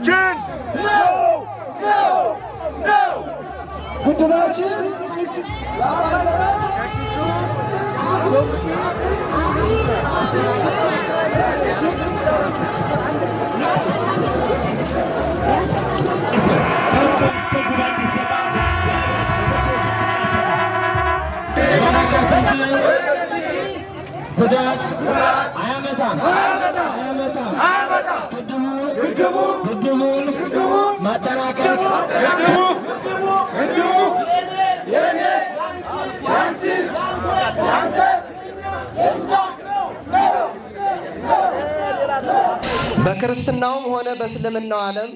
ግድባችን ግድባችን ጉዳት አያመጣም አያመጣም። ግድቡን ማጠናቀቅ በክርስትናውም ሆነ በእስልምናው ዓለም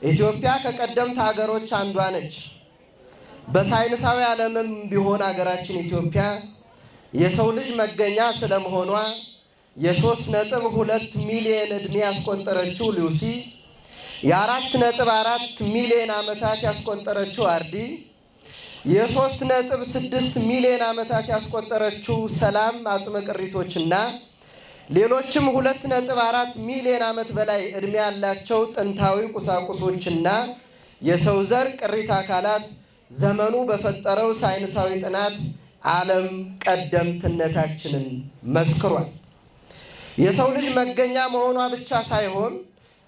ኢትዮጵያ ከቀደምት ሀገሮች አንዷ ነች። በሳይንሳዊ ዓለምም ቢሆን ሀገራችን ኢትዮጵያ የሰው ልጅ መገኛ ስለመሆኗ የ3.2 ሚሊዮን ዕድሜ ያስቆጠረችው ሉሲ፣ የ4.4 ሚሊዮን ዓመታት ያስቆጠረችው አርዲ፣ የ3.6 ሚሊዮን ዓመታት ያስቆጠረችው ሰላም አጽመ ቅሪቶችና ሌሎችም 2.4 ሚሊዮን ዓመት በላይ ዕድሜ ያላቸው ጥንታዊ ቁሳቁሶችና የሰው ዘር ቅሪተ አካላት ዘመኑ በፈጠረው ሳይንሳዊ ጥናት ዓለም ቀደምትነታችንን መስክሯል። የሰው ልጅ መገኛ መሆኗ ብቻ ሳይሆን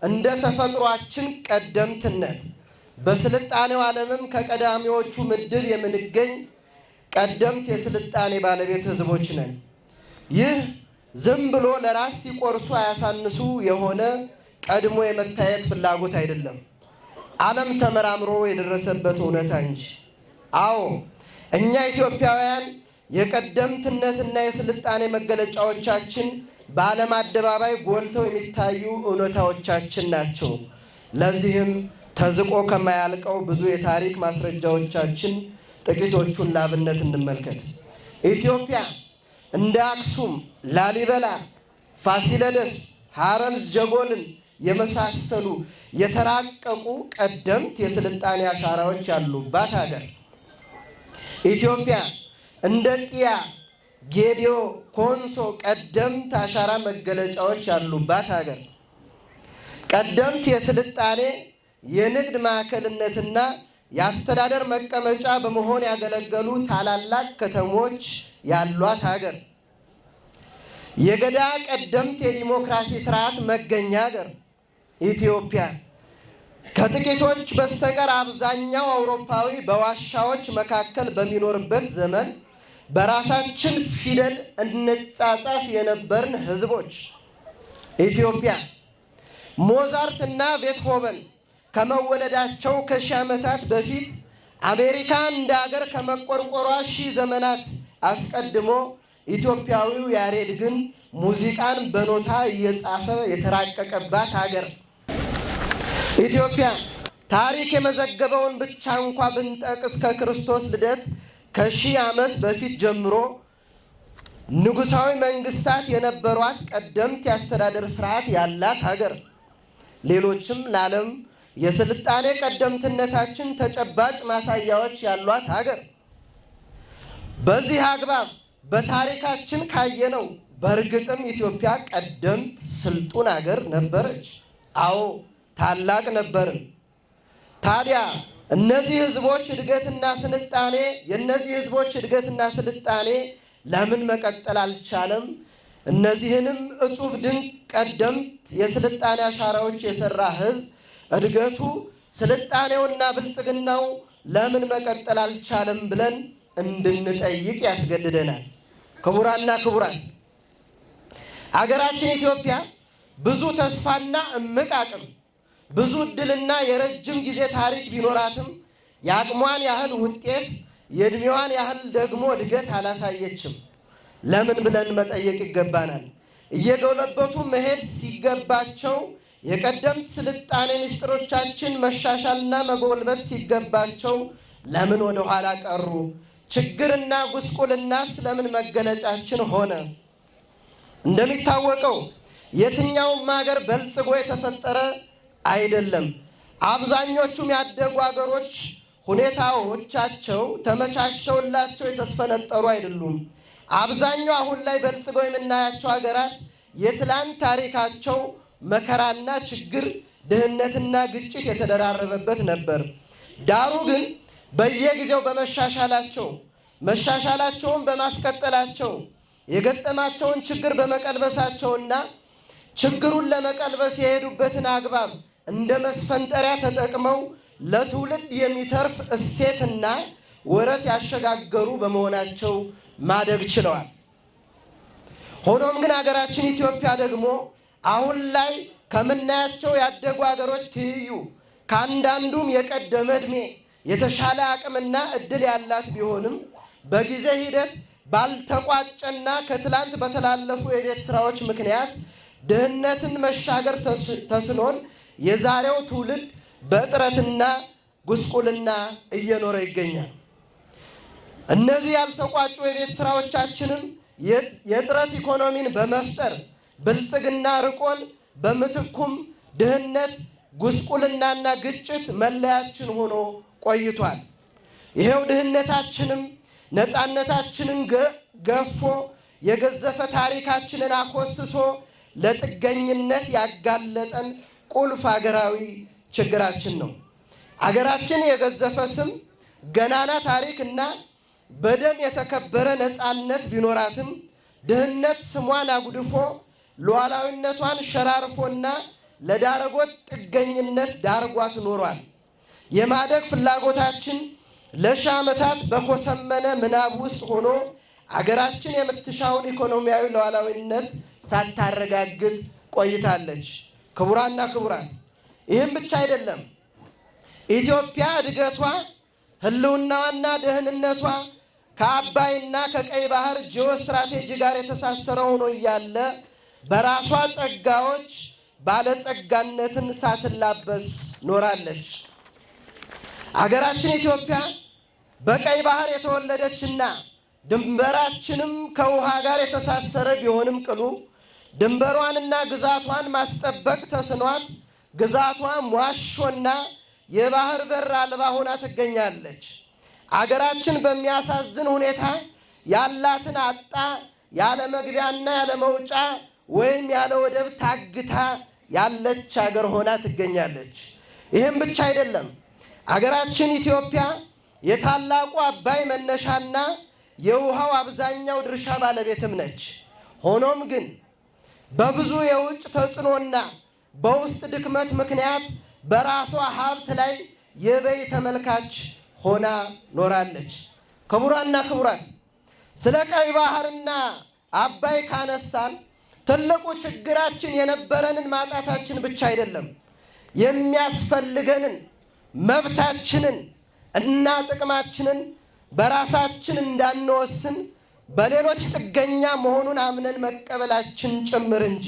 እንደ ተፈጥሯችን ቀደምትነት በስልጣኔው ዓለምም ከቀዳሚዎቹ ምድብ የምንገኝ ቀደምት የስልጣኔ ባለቤት ሕዝቦች ነን። ይህ ዝም ብሎ ለራስ ሲቆርሱ አያሳንሱ የሆነ ቀድሞ የመታየት ፍላጎት አይደለም፣ ዓለም ተመራምሮ የደረሰበት እውነታ እንጂ። አዎ፣ እኛ ኢትዮጵያውያን የቀደምትነትና የስልጣኔ መገለጫዎቻችን በዓለም አደባባይ ጎልተው የሚታዩ እውነታዎቻችን ናቸው። ለዚህም ተዝቆ ከማያልቀው ብዙ የታሪክ ማስረጃዎቻችን ጥቂቶቹን ላብነት እንመልከት። ኢትዮጵያ እንደ አክሱም፣ ላሊበላ፣ ፋሲለደስ፣ ሐረር ጀጎልን የመሳሰሉ የተራቀቁ ቀደምት የስልጣኔ አሻራዎች ያሉባት ሀገር፣ ኢትዮጵያ እንደ ጢያ፣ ጌዲዮ፣ ኮንሶ ቀደምት አሻራ መገለጫዎች ያሉባት ሀገር፣ ቀደምት የስልጣኔ የንግድ ማዕከልነትና የአስተዳደር መቀመጫ በመሆን ያገለገሉ ታላላቅ ከተሞች ያሏት ሀገር፣ የገዳ ቀደምት የዲሞክራሲ ስርዓት መገኛ ሀገር ኢትዮጵያ፣ ከጥቂቶች በስተቀር አብዛኛው አውሮፓዊ በዋሻዎች መካከል በሚኖርበት ዘመን በራሳችን ፊደል እንጻጻፍ የነበርን ህዝቦች ኢትዮጵያ፣ ሞዛርት እና ቤትሆቨን ከመወለዳቸው ከ1000 ዓመታት በፊት፣ አሜሪካ እንደ ሀገር ከመቆርቆሯ 1000 ዘመናት አስቀድሞ ኢትዮጵያዊው ያሬድ ግን ሙዚቃን በኖታ እየጻፈ የተራቀቀባት ሀገር ኢትዮጵያ፣ ታሪክ የመዘገበውን ብቻ እንኳ ብንጠቅስ ከክርስቶስ ልደት ከ1000 ዓመት በፊት ጀምሮ ንጉሳዊ መንግስታት የነበሯት ቀደምት የአስተዳደር ስርዓት ያላት ሀገር፣ ሌሎችም ለዓለም የስልጣኔ ቀደምትነታችን ተጨባጭ ማሳያዎች ያሏት ሀገር። በዚህ አግባብ በታሪካችን ካየነው በእርግጥም ኢትዮጵያ ቀደምት ስልጡን ሀገር ነበረች። አዎ፣ ታላቅ ነበርን። ታዲያ እነዚህ ህዝቦች እድገትና ስልጣኔ የእነዚህ ህዝቦች እድገትና ስልጣኔ ለምን መቀጠል አልቻለም? እነዚህንም እጹብ ድንቅ ቀደምት የስልጣኔ አሻራዎች የሰራ ህዝብ እድገቱ፣ ስልጣኔውና ብልጽግናው ለምን መቀጠል አልቻለም ብለን እንድንጠይቅ ያስገድደናል። ክቡራና ክቡራት፣ አገራችን ኢትዮጵያ ብዙ ተስፋና እምቅ አቅም፣ ብዙ እድልና የረጅም ጊዜ ታሪክ ቢኖራትም የአቅሟን ያህል ውጤት፣ የእድሜዋን ያህል ደግሞ እድገት አላሳየችም። ለምን ብለን መጠየቅ ይገባናል። እየጎለበቱ መሄድ ሲገባቸው፣ የቀደምት ስልጣኔ ምስጢሮቻችን መሻሻልና መጎልበት ሲገባቸው ለምን ወደ ኋላ ቀሩ? ችግርና ጉስቁልናስ ለምን መገለጫችን ሆነ? እንደሚታወቀው የትኛውም ሀገር በልጽጎ የተፈጠረ አይደለም። አብዛኞቹም ያደጉ ሀገሮች ሁኔታዎቻቸው ተመቻችተውላቸው የተስፈነጠሩ አይደሉም። አብዛኛው አሁን ላይ በልጽገው የምናያቸው ሀገራት የትላንት ታሪካቸው መከራና ችግር፣ ድህነትና ግጭት የተደራረበበት ነበር። ዳሩ ግን በየጊዜው በመሻሻላቸው፣ መሻሻላቸውን በማስቀጠላቸው፣ የገጠማቸውን ችግር በመቀልበሳቸውና ችግሩን ለመቀልበስ የሄዱበትን አግባብ እንደ መስፈንጠሪያ ተጠቅመው ለትውልድ የሚተርፍ እሴትና ወረት ያሸጋገሩ በመሆናቸው ማደግ ችለዋል። ሆኖም ግን አገራችን ኢትዮጵያ ደግሞ አሁን ላይ ከምናያቸው ያደጉ አገሮች ትይዩ ከአንዳንዱም የቀደመ ዕድሜ፣ የተሻለ አቅምና እድል ያላት ቢሆንም በጊዜ ሂደት ባልተቋጨና ከትላንት በተላለፉ የቤት ስራዎች ምክንያት ድህነትን መሻገር ተስኖን የዛሬው ትውልድ በእጥረትና ጉስቁልና እየኖረ ይገኛል። እነዚህ ያልተቋጩ የቤት ስራዎቻችንም የጥረት ኢኮኖሚን በመፍጠር ብልጽግና ርቆን በምትኩም ድህነት፣ ጉስቁልናና ግጭት መለያችን ሆኖ ቆይቷል። ይሄው ድህነታችንም ነፃነታችንን ገፎ፣ የገዘፈ ታሪካችንን አኮስሶ ለጥገኝነት ያጋለጠን ቁልፍ አገራዊ ችግራችን ነው። አገራችን የገዘፈ ስም፣ ገናና ታሪክ እና በደም የተከበረ ነፃነት ቢኖራትም ድህነት ስሟን አጉድፎ፣ ሉዓላዊነቷን ሸራርፎና ለዳረጎት ጥገኝነት ዳርጓት ኖሯል። የማደግ ፍላጎታችን ለሺህ ዓመታት በኮሰመነ ምናብ ውስጥ ሆኖ አገራችን የምትሻውን ኢኮኖሚያዊ ሉዓላዊነት ሳታረጋግጥ ቆይታለች። ክቡራና ክቡራት፣ ይህም ብቻ አይደለም። ኢትዮጵያ እድገቷ፣ ህልውናዋና ደህንነቷ ከአባይና ከቀይ ባህር ጂኦ ስትራቴጂ ጋር የተሳሰረ ሆኖ እያለ በራሷ ጸጋዎች ባለጸጋነትን ሳትላበስ ኖራለች። አገራችን ኢትዮጵያ በቀይ ባህር የተወለደችና ድንበራችንም ከውሃ ጋር የተሳሰረ ቢሆንም ቅሉ ድንበሯንና ግዛቷን ማስጠበቅ ተስኗት ግዛቷ ሟሾና የባህር በር አልባ ሆና ትገኛለች። አገራችን በሚያሳዝን ሁኔታ ያላትን አጣ ያለ መግቢያና ያለ መውጫ ወይም ያለ ወደብ ታግታ ያለች አገር ሆና ትገኛለች። ይህም ብቻ አይደለም። አገራችን ኢትዮጵያ የታላቁ አባይ መነሻና የውሃው አብዛኛው ድርሻ ባለቤትም ነች። ሆኖም ግን በብዙ የውጭ ተጽዕኖና በውስጥ ድክመት ምክንያት በራሷ ሀብት ላይ የበይ ተመልካች ሆና ኖራለች። ክቡራና ክቡራት፣ ስለ ቀይ ባህርና አባይ ካነሳን ትልቁ ችግራችን የነበረንን ማጣታችን ብቻ አይደለም። የሚያስፈልገንን መብታችንን እና ጥቅማችንን በራሳችን እንዳንወስን በሌሎች ጥገኛ መሆኑን አምነን መቀበላችን ጭምር እንጂ።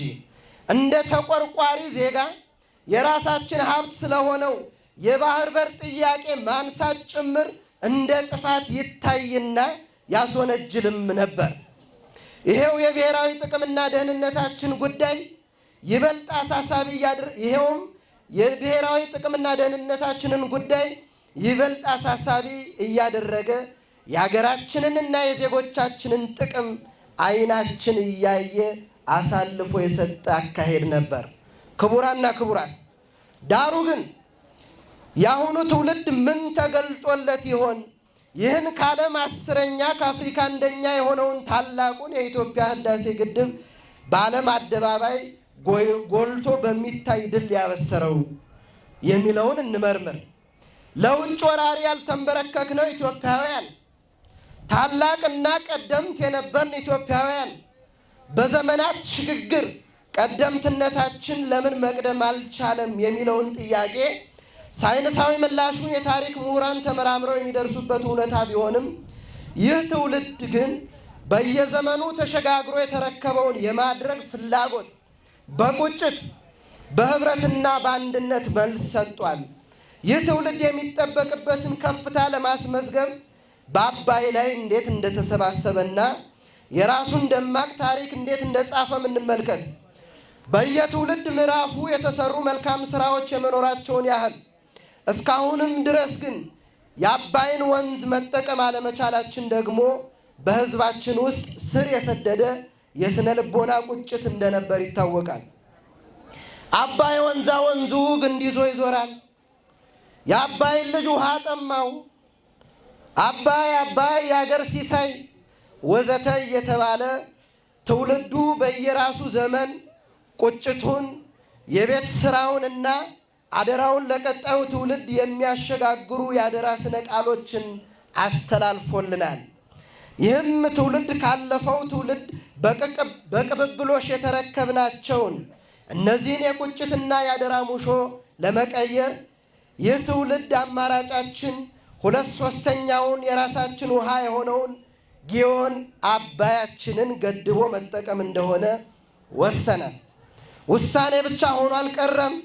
እንደ ተቆርቋሪ ዜጋ የራሳችን ሀብት ስለሆነው የባህር በር ጥያቄ ማንሳት ጭምር እንደ ጥፋት ይታይና ያስወነጅልም ነበር። ይሄው የብሔራዊ ጥቅምና ደህንነታችን ጉዳይ ይበልጥ አሳሳቢ ይሄውም የብሔራዊ ጥቅምና ደህንነታችንን ጉዳይ ይበልጥ አሳሳቢ እያደረገ የሀገራችንንና የዜጎቻችንን ጥቅም አይናችን እያየ አሳልፎ የሰጠ አካሄድ ነበር። ክቡራና ክቡራት፣ ዳሩ ግን የአሁኑ ትውልድ ምን ተገልጦለት ይሆን? ይህን ከዓለም 10ኛ ከአፍሪካ አንደኛ የሆነውን ታላቁን የኢትዮጵያ ህዳሴ ግድብ በዓለም አደባባይ ጎልቶ በሚታይ ድል ያበሰረው የሚለውን እንመርምር። ለውጭ ወራሪ ያልተንበረከክነው ኢትዮጵያውያን፣ ታላቅና ቀደምት የነበርን ኢትዮጵያውያን በዘመናት ሽግግር ቀደምትነታችን ለምን መቅደም አልቻለም የሚለውን ጥያቄ ሳይንሳዊ ምላሹን የታሪክ ምሁራን ተመራምረው የሚደርሱበት እውነታ ቢሆንም ይህ ትውልድ ግን በየዘመኑ ተሸጋግሮ የተረከበውን የማድረግ ፍላጎት በቁጭት፣ በህብረትና በአንድነት መልስ ሰጥቷል። ይህ ትውልድ የሚጠበቅበትን ከፍታ ለማስመዝገብ በአባይ ላይ እንዴት እንደተሰባሰበና የራሱን ደማቅ ታሪክ እንዴት እንደጻፈም እንመልከት። በየትውልድ ምዕራፉ የተሰሩ መልካም ስራዎች የመኖራቸውን ያህል እስካሁንም ድረስ ግን የአባይን ወንዝ መጠቀም አለመቻላችን ደግሞ በህዝባችን ውስጥ ስር የሰደደ የስነ ልቦና ቁጭት እንደነበር ይታወቃል። አባይ ወንዛ ወንዙ ግንድ ይዞ ይዞራል። የአባይን ልጅ ውሃ ጠማው። አባይ አባይ የአገር ሲሳይ ወዘተ እየተባለ ትውልዱ በየራሱ ዘመን ቁጭቱን፣ የቤት ስራውንና አደራውን ለቀጣዩ ትውልድ የሚያሸጋግሩ የአደራ ስነ ቃሎችን አስተላልፎልናል። ይህም ትውልድ ካለፈው ትውልድ በቅብብሎሽ የተረከብናቸውን እነዚህን የቁጭትና የአደራ ሙሾ ለመቀየር ይህ ትውልድ አማራጫችን 2/3ኛውን የራሳችን ውሃ የሆነውን ጊዮን አባያችንን ገድቦ መጠቀም እንደሆነ ወሰነ። ውሳኔ ብቻ ሆኖ አልቀረም።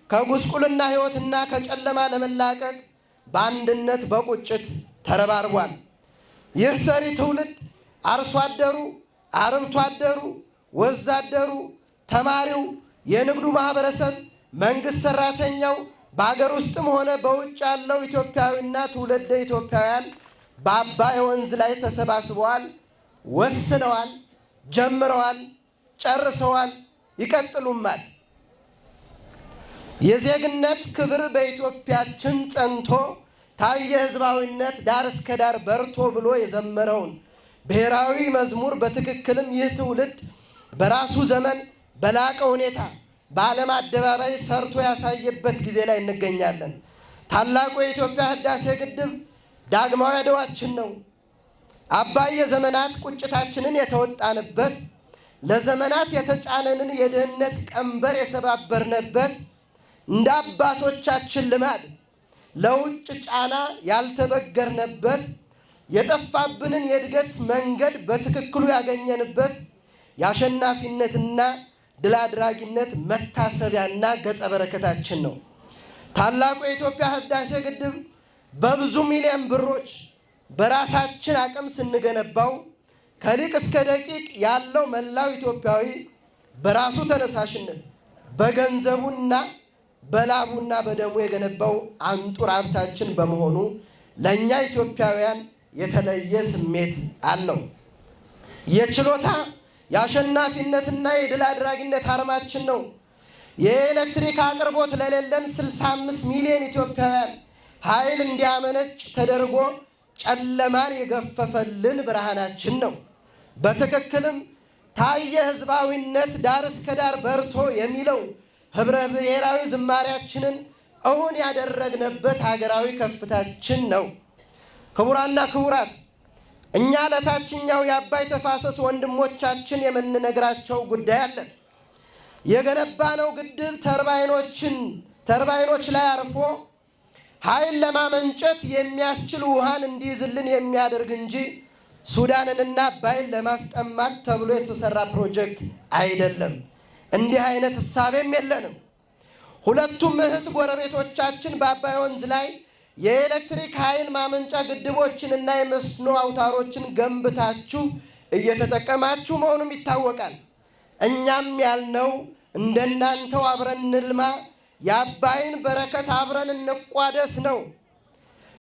ከጉስቁልና ሕይወትና ከጨለማ ለመላቀቅ በአንድነት በቁጭት ተረባርቧል። ይህ ሰሪ ትውልድ አርሶ አደሩ፣ አርብቶ አደሩ፣ ወዛደሩ፣ ተማሪው፣ የንግዱ ማህበረሰብ፣ መንግስት ሰራተኛው፣ በአገር ውስጥም ሆነ በውጭ ያለው ኢትዮጵያዊና ትውልደ ኢትዮጵያውያን በአባይ ወንዝ ላይ ተሰባስበዋል፣ ወስነዋል፣ ጀምረዋል፣ ጨርሰዋል፣ ይቀጥሉማል። የዜግነት ክብር በኢትዮጵያችን ጸንቶ ታየ ህዝባዊነት ዳር እስከ ዳር በርቶ ብሎ የዘመረውን ብሔራዊ መዝሙር በትክክልም ይህ ትውልድ በራሱ ዘመን በላቀ ሁኔታ በዓለም አደባባይ ሰርቶ ያሳየበት ጊዜ ላይ እንገኛለን። ታላቁ የኢትዮጵያ ህዳሴ ግድብ ዳግማዊ አድዋችን ነው። አባይ የዘመናት ቁጭታችንን የተወጣንበት፣ ለዘመናት የተጫነንን የድህነት ቀንበር የሰባበርንበት፣ እንደ አባቶቻችን ልማድ ለውጭ ጫና ያልተበገርንበት፣ የጠፋብንን የእድገት መንገድ በትክክሉ ያገኘንበት የአሸናፊነትና ድል አድራጊነት መታሰቢያና ገጸ በረከታችን ነው። ታላቁ የኢትዮጵያ ህዳሴ ግድብ በብዙ ሚሊዮን ብሮች በራሳችን አቅም ስንገነባው ከሊቅ እስከ ደቂቅ ያለው መላው ኢትዮጵያዊ በራሱ ተነሳሽነት በገንዘቡና በላቡና በደሙ የገነባው አንጡር ሀብታችን በመሆኑ ለእኛ ኢትዮጵያውያን የተለየ ስሜት አለው። የችሎታ፣ የአሸናፊነትና የድል አድራጊነት አርማችን ነው። የኤሌክትሪክ አቅርቦት ለሌለን 65 ሚሊዮን ኢትዮጵያውያን ኃይል እንዲያመነጭ ተደርጎ ጨለማን የገፈፈልን ብርሃናችን ነው። በትክክልም ታየ ህዝባዊነት ዳር እስከ ዳር በርቶ የሚለው ህብረ ብሔራዊ ዝማሪያችንን እውን ያደረግንበት ሀገራዊ ከፍታችን ነው። ክቡራና ክቡራት፣ እኛ ለታችኛው የአባይ ተፋሰስ ወንድሞቻችን የምንነግራቸው ጉዳይ አለን። የገነባነው ግድብ ተርባይኖች ላይ አርፎ ኃይል ለማመንጨት የሚያስችል ውሃን እንዲይዝልን የሚያደርግ እንጂ ሱዳንንና አባይን ለማስጠማት ተብሎ የተሰራ ፕሮጀክት አይደለም። እንዲህ አይነት እሳቤም የለንም። ሁለቱም እህት ጎረቤቶቻችን በአባይ ወንዝ ላይ የኤሌክትሪክ ኃይል ማመንጫ ግድቦችንና የመስኖ አውታሮችን ገንብታችሁ እየተጠቀማችሁ መሆኑም ይታወቃል። እኛም ያልነው እንደናንተው አብረን እንልማ፣ የአባይን በረከት አብረን እንቋደስ ነው።